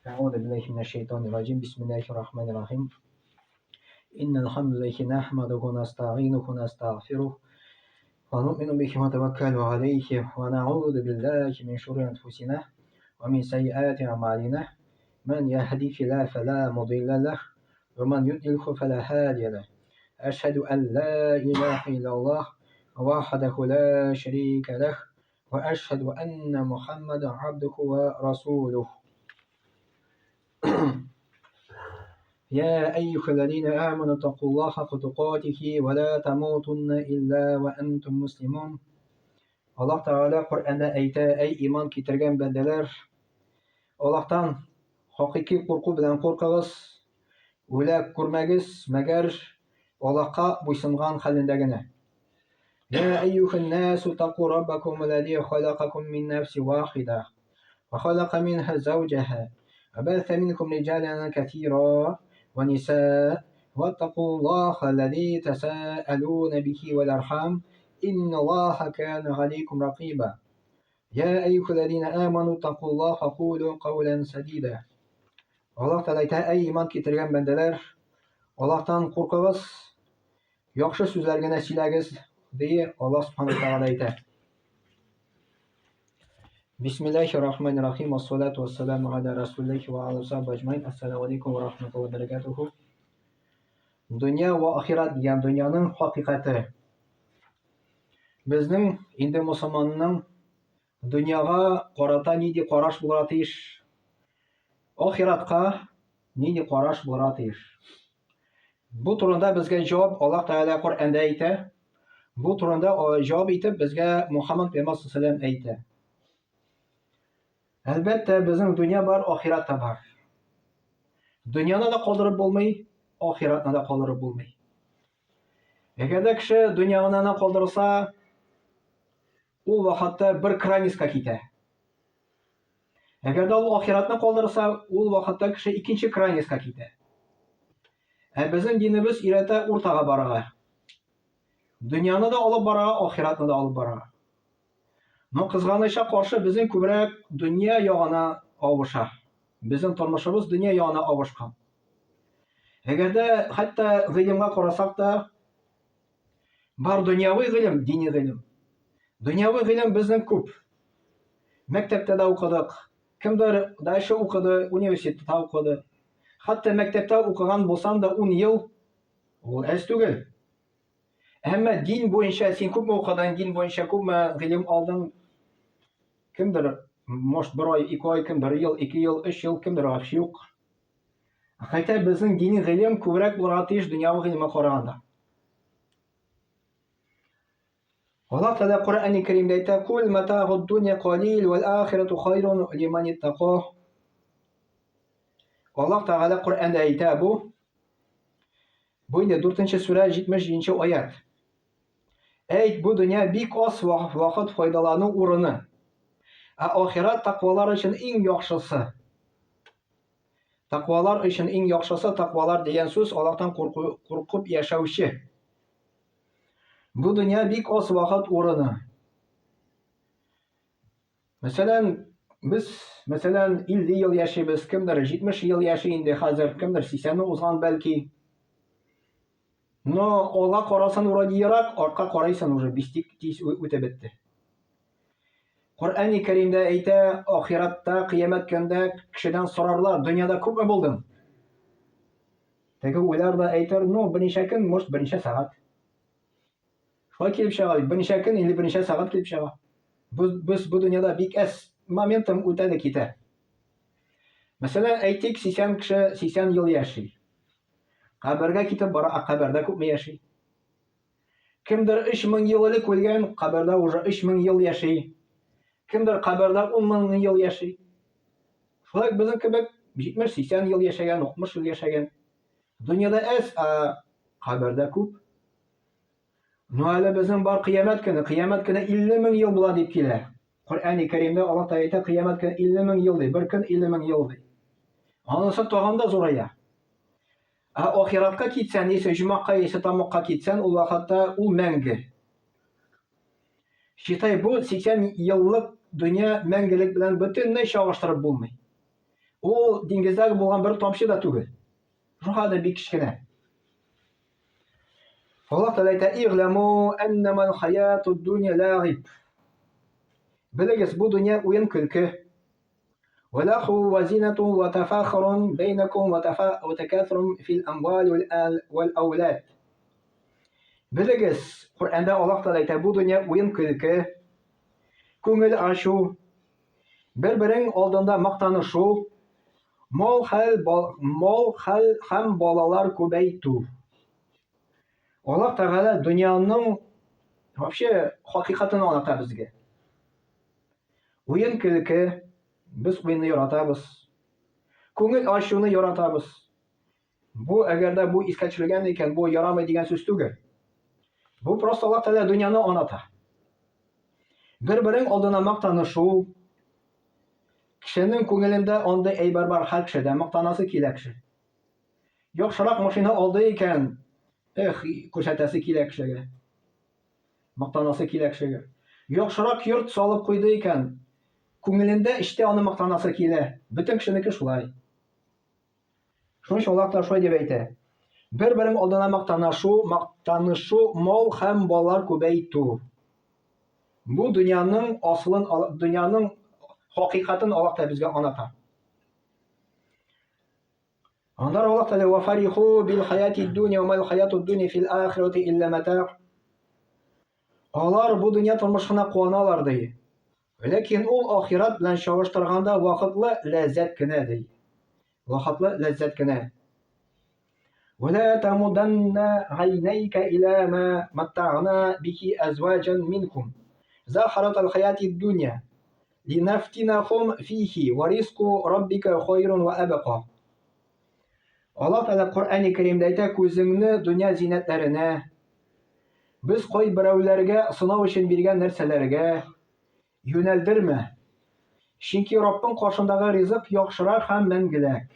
Әгъузу биллаһи минәш шайтанир раҗим. Бисмиллаһир рахманир рахим. Иннал хамдалиллахи нахмадуху ва настаинуху ва настагъфирух ва нуъмину бихи ва натаваккалу алейхи ва наъузу биллахи мин шурури анфусина ва мин сайyiати аъмалина. Ман яхдихиллаху фала мудилля лах ва ман юдлилху фала хадия лах. Ашхаду ан ла илаха иллаллах вахдаху ла шарика лах ва ашхаду анна Мухаммадан абдуху ва расулух. يا أيها الذين آمنوا اتقوا الله حق تقاته ولا تموتن إلا وأنتم مسلمون. Аллаһ Тәгалә Коръәндә әйтә: "Әй иман китергән бәндәләр, Аллаһтан хакыйки курку белән куркыгыз, үлә күрмәгез, мәгәр Аллаһка буйсынган хәлендә генә." يا أيها الناس اتقوا ربكم الذي خلقكم من نفس واحدة وخلق منها زوجها وبث منكم رجالا كثيرا ونساء واتقوا الله الذي تساءلون به والأرحام إن الله كان عليكم رقيبا يا أيها الذين آمنوا اتقوا الله وقولوا قولا سديدا. Аллаһ Тәгалә әйтә: "Әй иман китергән бәндәләр, Аллаһтан куркыгыз, яхшы сүзләр генә сөйләгез", ди Аллаһ Субхану Тәгалә әйтә. Бисмиллахи рахмани рахим, вассалату вассаламу аля расулиллахи ва аля сахби аҗмаин. Ассаламу алейкум ва рахматуллахи ва баракатуху. Дөнья ва ахират дигән дөньяның хакыйкате. Безнең инде мусульманның дөньяга карата нинди караш булырга тиеш? Ахиратка нинди караш булырга тиеш? Бу турында безгә җавап Аллаһ Тәгалә Коръәндә әйтә. Бу турында җавап итеп безгә Мухаммад пәйгамбәр саллаллаху әйтә. Әлбәттә, безнең дөнья бар, ахират та бар. Дөньяны да калдырып булмый, ахиратны да калдырып булмый. Әгәр дә кеше дөньяны калдырса, ул вакытта бер крайностька китә. Әгәр дә ул ахиратны калдырса, ул вакытта кеше икенче крайностька китә. Ә безнең динебез өйрәтә уртага барырга. Дөньяны да алып барырга, ахиратны да алып барырга. Но кызганычка каршы безнең күбрәк дөнья ягына авыша. Безнең тормышыбыз дөнья ягына авышкан. Әгәр дә хәтта гыйлемгә карасак та, Бар дөньяви гыйлем, дини гыйлем. Дөньяви гыйлем безнең күп. Мәктәптә дә укыдык. Кемдер дальше укыды, университетта укыды. Хәтта мәктәптә укыган булсаң да 10 ел ул әз түгел. Әмма дин буенча син күпме укыдың, дин буенча күпме гыйлем алдың? Кемдер, может, бер ай, ике ай, кем бер ел, ике ел, өч ел, кемдер вообще юк. Хәтта безнең дини гыйлем күбрәк булырга тиеш дөньяви гыйлемгә караганда. Аллаһ Тәгалә Коръәни Кәримдә әйтә: "Кул матагуд дунья калил вал ахирату хайрун лиман иттака". Аллаһ Тәгалә Коръәндә әйтә бу. Бу инде 4 сүрә 77 аят. Әйт, бу дөнья бик аз вакыт файдалану урыны. Ә ахират тәкъвалар өчен иң яхшысы. Тәкъвалар өчен иң яхшысы тәкъвалар дигән сүз Аллаһтан куркып яшәүче. Бу дөнья бик аз вакыт урыны. Мәсәлән, без, мәсәлән, 50 ел яшибез, кемдер 70 ел яши инде хәзер, кемдер 80-не узган бәлки. Но алга карасан вроде ерак, артка карайсың уже бик тиз үтеп бетте. Коръәни Кәримдә әйтә, ахиратта, кыямәт көндә кешедән сорарлар, дөньяда күпме булдың? Теге уйлар да әйтер, ну, берничә көн, может, берничә сәгать. Шулай килеп чыга бит, берничә көн или берничә сәгать килеп чыга. Без, без бу дөньяда бик әз моментом үтә дә китә. Мәсәлән, әйтик, 80 кеше 80 ел яши. Кабергә китеп бара, ә кабердә күпме яши? Кемдер 3000 ел элек үлгән, кабердә уже 3000 ел яши. Кемдер кабердә 10000 ел яши. Шулай безнең кебек 70-80 ел яшәгән, 60 ел яшәгән. Дөньяда әз, ә кабердә күп. Ну әле безнең бар кыямәт көне, кыямәт көне 50 мең ел була дип килә. Коръәни Кәримдә Аллаһ Тәгалә әйтә, кыямәт көне 50 мең ел ди, бер көн 50 мең ел ди. Анысы тагын да зурая. Ә ахиратка китсән, яисә оҗмахка, яисә тамакка китсән, ул вакытта ул мәңге. Считай, бу 80 еллык дөнья мәңгелек белән бөтенләй чагыштырып булмый. Ул диңгездәге булган бер тамчы да түгел. Шуңа да бик кечкенә. Аллаһ Тәгалә әйтә: "Игъламу аннамал хаятуд дунья ләгиб." Белегез, бу дөнья уен көлке. Ва лаху ва зинатун ва тафахурун бәйнакум ва такасурун фил амвал вал аулад. Белегез, Коръәндә Аллаһ Тәгалә әйтә, бу дөнья уен көлке, күңел ачу, бер-берең алдында мактанышу, мал хәл, мал хәл һәм балалар күбәйтү. Аллаһ Тәгалә дөньяның вообще хакыйкатын аңлата безгә. Уен көлке, без уенны яратабыз. Күңел ачуны яратабыз. Бу әгәр дә бу искә төшерелгән икән, бу ярамый дигән сүз түгел. Бу просто Аллаһ Тәгалә дөньяны аната. Бер-берең алдына мактанышу, кешенең күңелендә андый әйбер бар, һәр кешедә мактанасы килә кеше. Яхшырак машина алды икән, эх, күрсәтәсе килә кешегә. Мактанасы килә кешегә. Яхшырак йорт салып куйды икән, күңелендә эчтә аны мактанасы килә. Бөтен кешенеке шулай. Шуның өчен Аллаһ Тәгалә шулай дип әйтә. Бер-берең алдына мактанашу, мактанышу, мал һәм балалар күбәйтү. Бу дөньяның асылын, дөньяның хакыйкатын Аллаһ Тәгалә безгә аңлата. Аннары Аллаһ Тәгалә ва фариху бил хаяти дунья ва мал хаяту дунья фил ахирати илля мата. Алар бу дөнья тормышына куаналар ди. Ләкин ул ахират белән чагыштырганда вакытлы ләззәт кенә, ди. Вакытлы ләззәт кенә. Вәлә тамуданна гайнәйкә илә ма маттагна бихи әзваҗан минхум. Захаратал хаяти дунья. Линафтинахум фихи ва ризку раббика хайрун ва абqa. Аллаһ Тәгалә Коръәни Кәримдә әйтә, күзеңне дөнья зиннәтләренә, без кайберәүләргә сынау өчен биргән нәрсәләргә юнәлдермә. Чөнки Раббың каршындагы ризык яхшырак һәм мәңгеләк.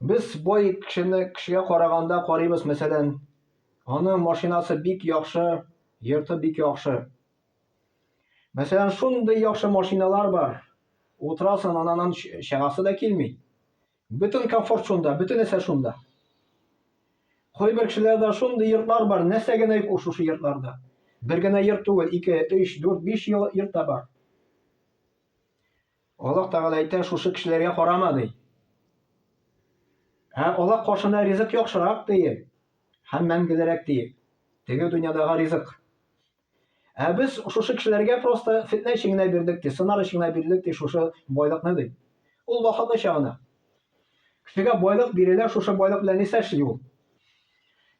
Без бай кешене кешегә караганда карыйбыз, мәсәлән, аның машинасы бик яхшы, йорты бик яхшы. Мәсәлән, шундый яхшы машиналар бар. Утырасың, ананан чыгасы да килми. Бөтен комфорт шунда, бөтен нәрсә шунда. Кайбер кешеләрдә шундый йортлар бар, нәрсә генә юк шушы йортларда. Бер генә йорт түгел, 2, 3, 4, 5 йорт та бар. Аллаһ Тәгалә әйтә, шушы кешеләргә карама, ди. Ә Аллаһ каршында ризык яхшырак, ди. Һәм мәңгелерәк, ди. Теге дөньядагы ризык. Ә без шушы кешеләргә просто фетнә өчен генә бирдек ди, сынар өчен генә бирдек ди шушы байлыкны ди. Ул вакытлыча гына. Кешегә байлык бирелә, шушы байлык белән нәрсә эшли ул?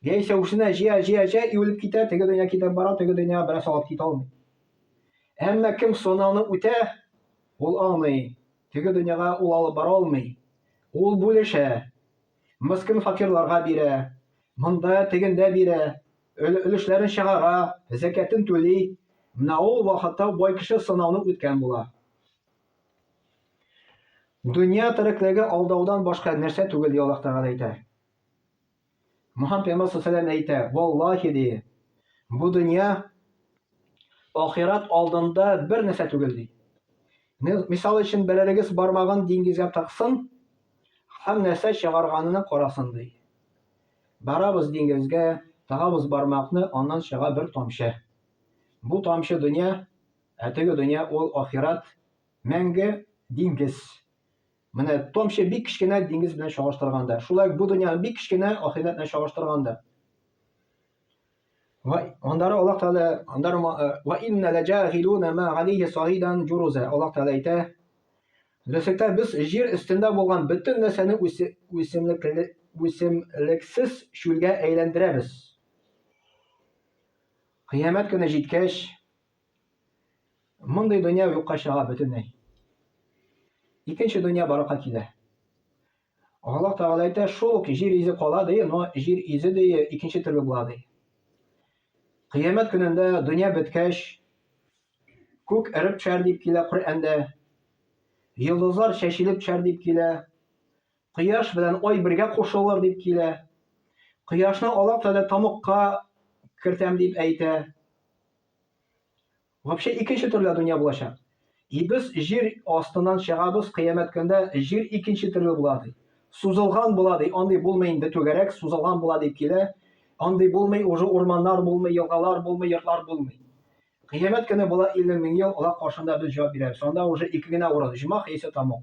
Яисә үзенә җыя, җыя, җыя, и үлеп китә, теге дөнья китеп бара, теге дөньяга бераз алып китә алмый. Әмма кем сынауны үтә, ул аңлый. Теге дөньяга ул алып бара алмый. Ул бүлешә. Мескен факирларга бирә. Монда, тегендә бирә. Өлешләрен чыгара, зәкятен түли. Менә ул вакытта бай кеше сынауны үткән була. Дөнья тереклеге алдаудан башка нәрсә түгел, ди Аллаһ Тәгалә әйтә. Мөхәммәд пәйгамбәр саллаллаху әйтә, валлахи ди, бу дөнья ахират алдында бер нәрсә түгел ди. Мисал өчен берәрегез бармагын диңгезгә тыксын һәм нәрсә чыгарганын карасын ди. Барабыз диңгезгә, тагабыз бармакны, аннан чыга бер тамчы. Бу тамчы дөнья, ә теге дөнья ул ахират, мәңге диңгез. Менә тамчы бик кечкенә диңгез белән чагыштырганда. Шулай бу дөнья бик кечкенә ахирәт белән чагыштырганда. Ва аннары Аллаһ Тәгалә аннары ва инна лаҗахилуна ма алейхи саидан җуруза. Аллаһ Тәгалә әйтә, Дөреслектә без җир өстендә булган бөтен нәрсәне үсемлексез чүлгә әйләндерәбез. Кыямәт көне җиткәч, мондый дөнья юкка чыга бөтенләй. Икенче дөнья барлыкка килә. Аллаһ Тәгалә әйтә, шул ук җир изе кала ди, но җир изе ди икенче төрле була ди. Кыямәт көнендә дөнья беткәч, күк эреп төшәр дип килә Коръәндә. Йолдызлар чәчелеп төшәр дип килә. Кояш белән ай бергә кушылыр дип килә. Кояшны Аллаһ Тәгалә тамыкка кертәм дип әйтә. Вообще икенче төрле дөнья булачак. И без җир астыннан чыгабыз, кыямәт көндә җир икенче төрле була ди. Сузылган була ди, андый булмый инде түгәрәк, сузылган була дип килә. Андый булмый, уже урманнар булмый, елгалар булмый, йортлар булмый. Кыямәт көне була 50 мең ел, алар каршында без җавап бирәбез. Анда уже ике генә урын, оҗмах яисә тамук.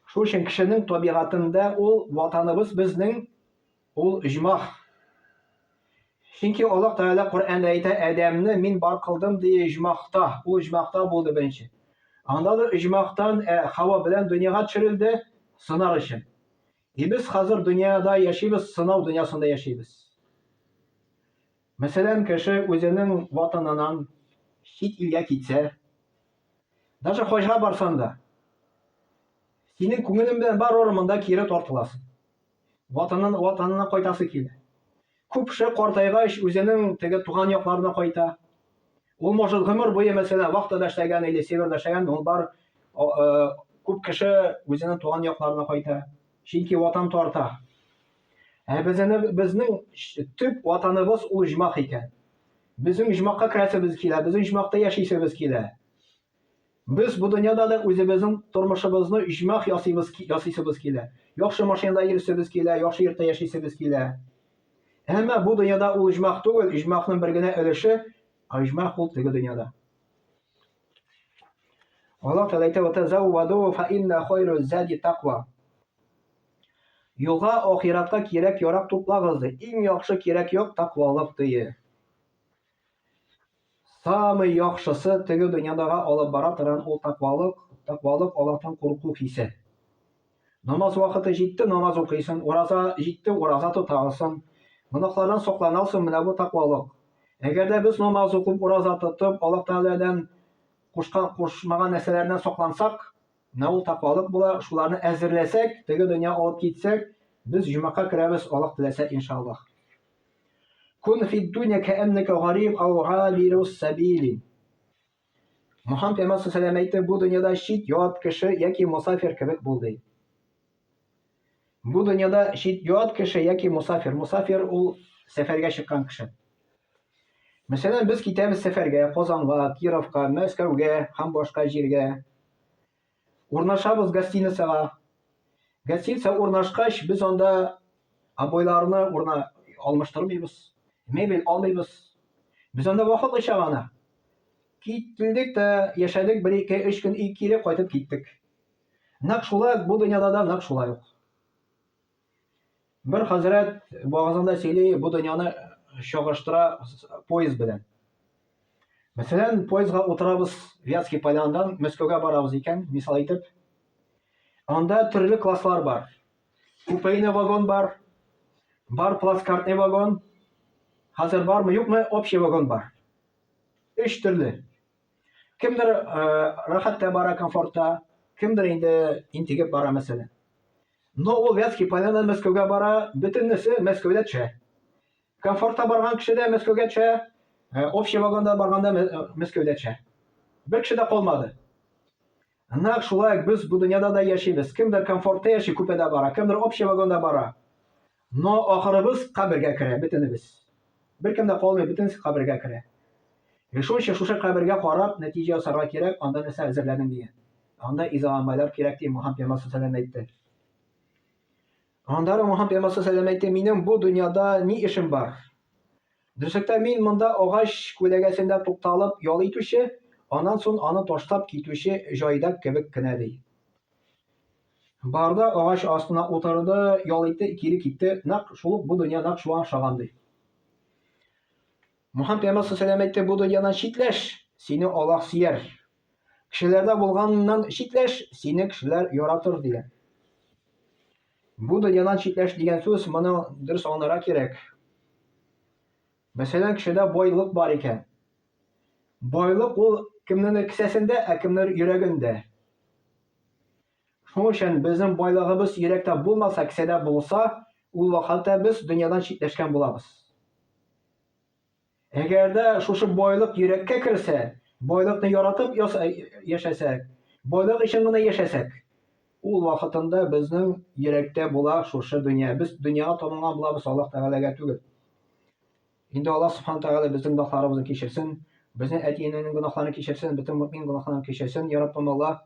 Шул өчен кешенең табигатендә ул ватаныбыз безнең ул оҗмах. Чөнки Аллаһ Тәгалә Коръәндә әйтә, Адәмне мин бар кылдым ди оҗмахта. Ул оҗмахта булды беренче. Анда да оҗмахтан ә, Хава белән дөньяга төшерелде сынар өчен. И без хәзер дөньяда яшибез, сынау дөньясында яшибез. Мәсәлән, кеше үзенең ватаныннан чит илгә китсә, даже хаҗга барсаң да, синең күңелең белән барыбер монда кире тартыласың. Ватанын, ватанына кайтасы килә. Күп кеше картайгач үзенең теге туган якларына кайта. Ул может гомер буе, мәсәлән, вахтада эшләгән или северда эшләгән, ул бар күп кеше үзенең туган якларына кайта. Чөнки ватан тарта. Ә безне, безнең төп ватаныбыз ул оҗмах икән. Безнең оҗмахка керәсебез килә, безнең оҗмахта яшисебез килә. Без бу дөньяда да үзебезнең тормышыбызны оҗмах ясыйбыз, ясыйсыбыз килә. Яхшы машинада йөрисебез килә, яхшы йортта яшисебез килә. Әмма бу дөньяда ул оҗмах түгел, оҗмахның бер генә өлеше, ә оҗмах ул теге дөньяда. Аллаһ Тәгалә әйтә: "Ватазавваду фа инна хайру зади таква". Юлга ахиратка кирәк ярак туплагыз ди. Иң яхшы кирәк як таквалык ди. Самый яхшысы теге дөньядага алып бара торган ул таквалык, таквалык Аллаһтан курку хисе. Намаз вакыты җитте, намаз укыйсың, ураза җитте, ураза тотасың. Гөнаһлардан сакланасың, менә бу таквалык. Әгәр дә без намаз укып, ураза тотып, Аллаһ Тәгаләдән кушкан, кушмаган нәрсәләрдән саклансак, Менә ул таквалык була, шуларны әзерләсәк, теге дөнья алып китсәк, без җомака керәбез, Аллаһ теләсә, иншаллаһ. Кун фид дөнья кәәннәкә гариб ау габирус сабили. Мухаммад пәйгамбәр саллаллаху әйтте, бу дөньяда чит ят кеше яки мусафир кебек бул ди. Бу дөньяда чит ят кеше яки мусафир. Мусафир ул сәфәргә чыккан кеше. Мәсәлән, без китәбез сәфәргә, Казанга, Кировка, Мәскәүгә һәм башка җиргә. Урнашабыз гостиницага. Гостиница урнашкач, без анда обойларны урна алмаштырмыйбыз, мебель алмыйбыз. Без анда вакытлыча гына. Килдек тә яшәдек бер ике өч көн и кире кайтып киттек. Нәкъ шулай бу дөньяда да нәкъ шулай ук. Бер хәзрәт вагазында сөйли, бу дөньяны чагыштыра поезд белән. Мәсәлән, поездга утырабыз Вятский Поляндан Мәскәүгә барабыз икән, мисал итеп. Анда төрле класслар бар. Купейный вагон бар, бар плацкартный вагон. Хәзер бармы, юкмы, общий вагон бар. Өч төрле. Кемдер рәхәттә бара, комфортта, кемдер инде интегеп бара, мәсәлән. Но ул Вятский Полянан Мәскәүгә бара, бөтенесе Мәскәүдә төшә. Комфортта барган кеше дә Мәскәүгә төшә, э, общий вагонда барганда э, Мәскәүдә төшә. Бер кеше дә калмады. Нәкъ шулай без бу дөньяда да яшибез. Кемдер комфортта яши, купеда бара, кемдер общий вагонда бара. Но ахырыбыз кабергә керә, бөтенебез. Беркем дә калмый, бөтенесе кабергә керә. И шул өчен шушы кабергә карап нәтиҗә ясарга кирәк, анда нәрсә әзерләдең дигән. Анда изге гамәлләр кирәк дип Мухаммад пәйгамбәр саллаллаху әйтте. Аннары Мухаммад пәйгамбәр саллаллаху әйтте, минем бу дөньяда ни эшем бар? Дөреслектә мин монда агач күләгәсендә тукталып ял итүче, аннан соң аны ташлап китүче җайдак кебек кенә ди. Барды, агач астына утырды, ял итте, кире китте. Нәкъ шул ук бу дөнья нәкъ шуңа охшаган ди. Мухаммад пәйгамбәр саллаллаху әйтте, бу дөньядан читләш, сине Аллаһ сөяр. Кешеләрдә булганнан читләш, сине кешеләр яратыр дигән. Бу дөньядан читләш дигән сүз моны дөрес аңларга кирәк. Мәсәлән, кешедә байлык бар икән. Байлык ул кемнеңдер кесәсендә, ә кемнеңдер йөрәгендә. Шуның өчен безнең байлыгыбыз йөрәктә булмаса, кесәдә булса, ул вакытта без дөньядан читләшкән булабыз. Әгәр дә шушы байлык йөрәккә керсә, байлыкны яратып яшәсәк, байлык өчен генә яшәсәк, ул вакытында безнең йөрәктә була шушы дөнья. Без дөньяга табынган булабыз, Аллаһ Тәгаләгә түгел. Инде Аллаһ Субхану Тәгалә безнең гөнаһларыбызны кичерсен. Безнең әти-әнинең гөнаһларын кичерсен, бөтен мөмин гөнаһларын кичерсен, я Раббым Аллаһ.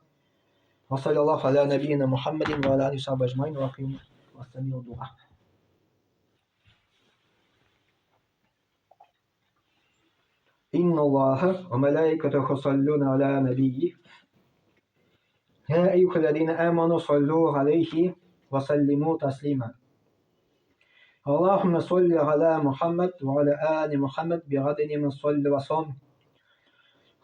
Ва саллаллаху аля набийина Мухаммадин ва аля алихи сахбихи аджмаин ва акиму ва дуа. إن الله وملائكته يصلون على نبيه يا أيها الذين آمنوا صلوا عليه وسلموا تسليما اللهم صل على محمد وعلى آل محمد بعدد من صل وصام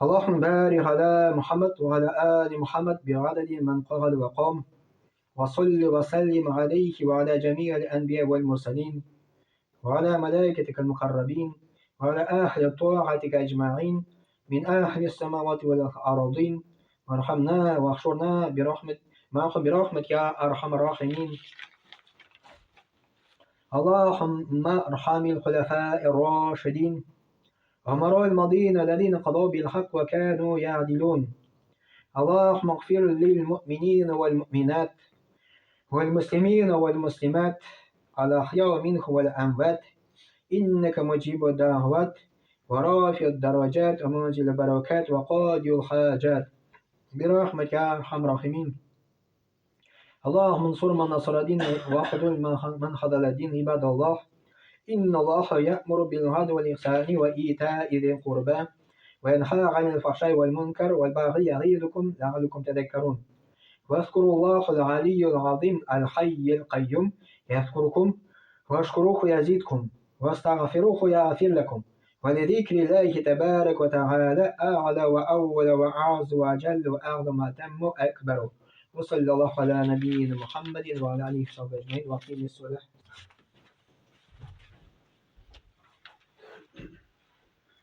اللهم بارك على محمد وعلى آل محمد بعدد من قال وقام وصل وسلم عليه وعلى جميع الأنبياء والمرسلين وعلى ملائكتك المقربين وعلى أهل طاعتك أجمعين من أهل السماوات والأراضين وارحمنا واحشرنا برحمة معهم برحمتك يا أرحم الراحمين. اللهم ارحم الخلفاء الراشدين أمراء الماضين الذين قضوا بالحق وكانوا يعدلون. اللهم اغفر للمؤمنين والمؤمنات والمسلمين والمسلمات الأحياء منه والأموات إنك مجيب الدعوات ورافع الدرجات ومنزل البركات وقاضي الحاجات برحمتك يا أرحم الراحمين. اللهم انصر من نصر الدين واخذل من خذل الدين. عباد الله، إن الله يأمر بالعدل والإحسان وإيتاء ذي القربى وينهى عن الفحشاء والمنكر والبغي يعظكم لعلكم تذكرون. واذكروا الله العلي العظيم الحي القيوم يذكركم، واشكروه يزيدكم، واستغفروه يغفر لكم. ولذكر الله تبارك وتعالى أعلى وأول وأعز وأجل وأعظم وأتم أكبر. وصلى الله على نبينا محمد وعلى آله وصحبه أجمعين. وأقيم الصلاة.